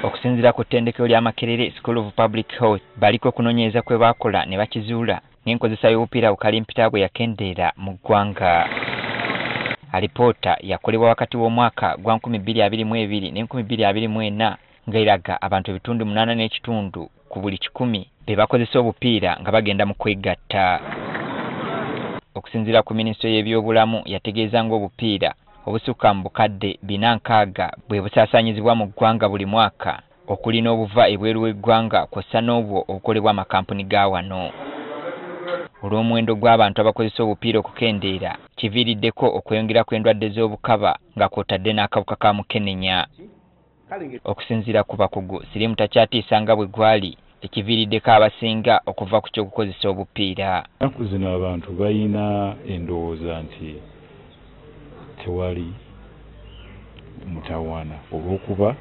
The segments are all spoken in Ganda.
Okusinziira ku ttendekero lya Makerere School of Public Health, baliko okunoonyereza kwe baakola ne bakizuula ng'enkozesa y'obupiira bukalimpita bwe yakendeera mu ggwanga. Alipoota yakolebwa wakati w'omwaka gwa 2022 ne 2024 ng'eraga abantu ebitundu 8.5 ku buli 100 be bakozesa obupiira nga bagenda mu kwegatta. Okusinziira ku minisitule y'ebyobulamu yategeeza ng'obupiira obusukka mu bukadde 460 bwe busaasaanyizibwa mu ggwanga buli mwaka, okuli n'obuva ebweru w'eggwanga kw'ossa n'obwo obukolebwa amakampuni ga wano. Olw'omuwendo gw'abantu abakozesa obupiira okukendeera, kiviiriddeko okweyongera kw'endwadde z'obukaba nga kw'otadde n'akawuka ka mukenenya. Okusinziira ku bakugu, siriimu takyatiisa nga bwe gwali, ekiviiriddeko abasinga okuva ku ky'okukozesa obupiira. Ennaku zino abantu balina endowooza nti tewali mutawaana olw'okuba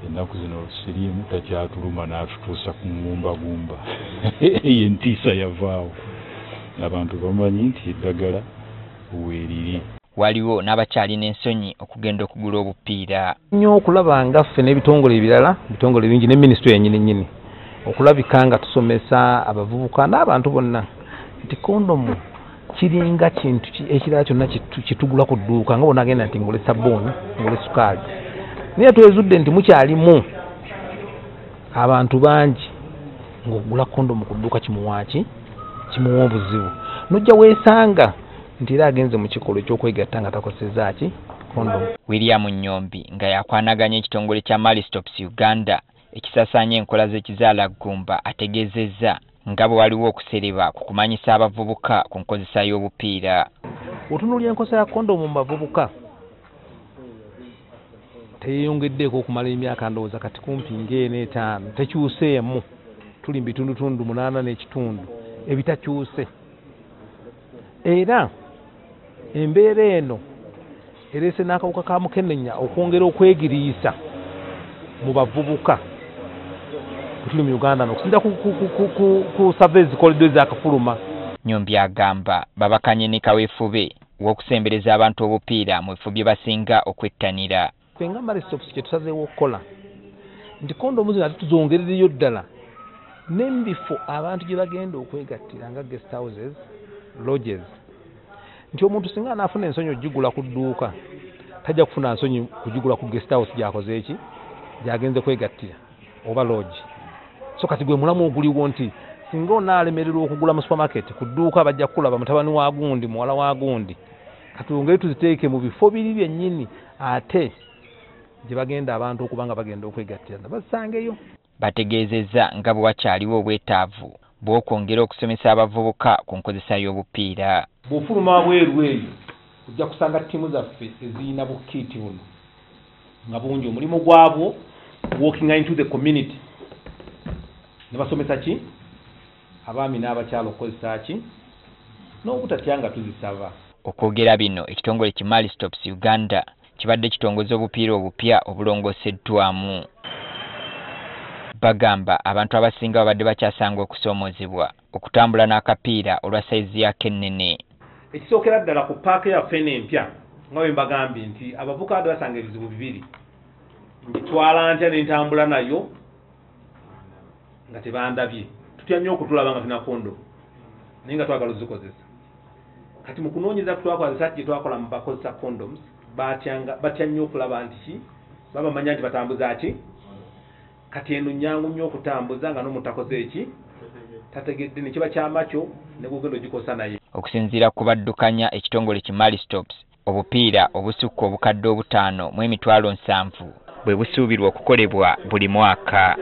ennaku zino siriimu takyatuluma n'atutuusa ku ngumbagumba. Eyo entiisa yavaawo, abantu bamanyi nti eddagala weeriri. Waliwo n'abakyalina ensonyi okugenda okugula obupiira. Nnyo okulaba nga ffe n'ebitongole ebirala, ebitongole bingi ne minisitule yennyini nnyini, okulabika nga tusomesa abavubuka n'abantu bonna nti kondomu kiringa kintu ekirala kyonna kitugula ku dduuka, nga bonna agenda nti ngule sabbuuni, ngule sukaali. Naye twezudde nti mukyalimu abantu bangi ng'okugula kondomu ku dduuka kimuwa ki? Kimuwa obuzibu. N'ojja weesanga nti era agenze mu kikolwa eky'okwegatta nga takozesezza ki? Kondomu. William Nnyombi nga yakwanaganya ekitongole kya Maristops Uganda ekisaasaanya enkola z'ekizaalaggumba ategeezezza nga bwe waliwo okusereba ku kumanyisa abavubuka ku nkozesa y'obupiira. Otunuulira enkozesa ya kondomu mu bavubuka teyeyongeddeeko okumala emyaka ndowooza kati kumpi ng'ena etaano, tekyuseemu, tuli mu bitundutundu 8.5 ebitakyuse. Era embeera eno ereese n'akawuka ka mukenenya okwongera okwegiriisa mu bavubuka tuli mu Uganda n'okusinziira ku survey ezikoleddwa ezakafuluma. Nnyombi agamba babakanye ne kaweefube w'okusembereza abantu obupiira mu bifo bye basinga okwettanira. Ffe nga Maristops kye tusazeewo okukola nti kondomu zino ate tuzongerereyo ddala n'ebifo abantu gye bagenda okwegattira nga guest houses, lodges, nti omuntu singa anaafuna ensonyi ogigula ku dduuka tajja kufuna nsonyi kugigula ku guest house gy'akoze eki gy'agenze kwegattira oba lodge. So kati gwe mulamu oguliwo nti singa onaalemererwa okugula mu supermarket ku dduuka bajja kukulaba mutabani wa gundi, muwala wa gundi. Kati ongere tuziteeke mu bifo biri byennyini ate gye bagenda abantu okuba nga bagenda okwegattira bazisangeyo. Bategeezezza nga bwe wakyaliwo obwetaavu bw'okwongera okusomesa abavubuka ku nkozesa y'obupiira. Bw'ofuluma wabweru eyo ojja kusanga ttiimu zaffe ezirina bukiiti buno nga bungi, omulimu gwabwo walking into the community ne basomesa ki abaami n'abakyala okukozesa ki n'obutatya nga tuzisaba. Okwogera bino ekitongole ki Maristops Uganda kibadde kitongoza obupiira obupya obulongooseddwamu. Bagamba abantu abasinga babadde bakyasanga okusoomoozebwa okutambula n'akapiira olwa sayizi yako ennene. Ekisookera ddala ku paaka yaffe eno empya nga bwe mbagambye nti abavubuka badde basanga ebizibu bibiri, ngitwala ntya ne ntambula nayo nga tebandabye. Tutya nnyo okutulaba nga tulina kondomu naye nga twagala ozikozesa. Kati mu kunoonyereza kwe twakola, research gye twakola mu bakozesa condoms, batya nnyo okulaba nti ki babamanya nti batambuza ki. Kati eno nnyangu nnyo okutambuza nga n'omuntu takoze eki tategedde, ne kiba kyamakyo ne gugenda ogikosa naye. Okusinziira ku baddukanya ekitongole ki Maristops, obupiira obusukka obukadde 5 mu 700,000 bwe busuubirwa okukolebwa buli mwaka.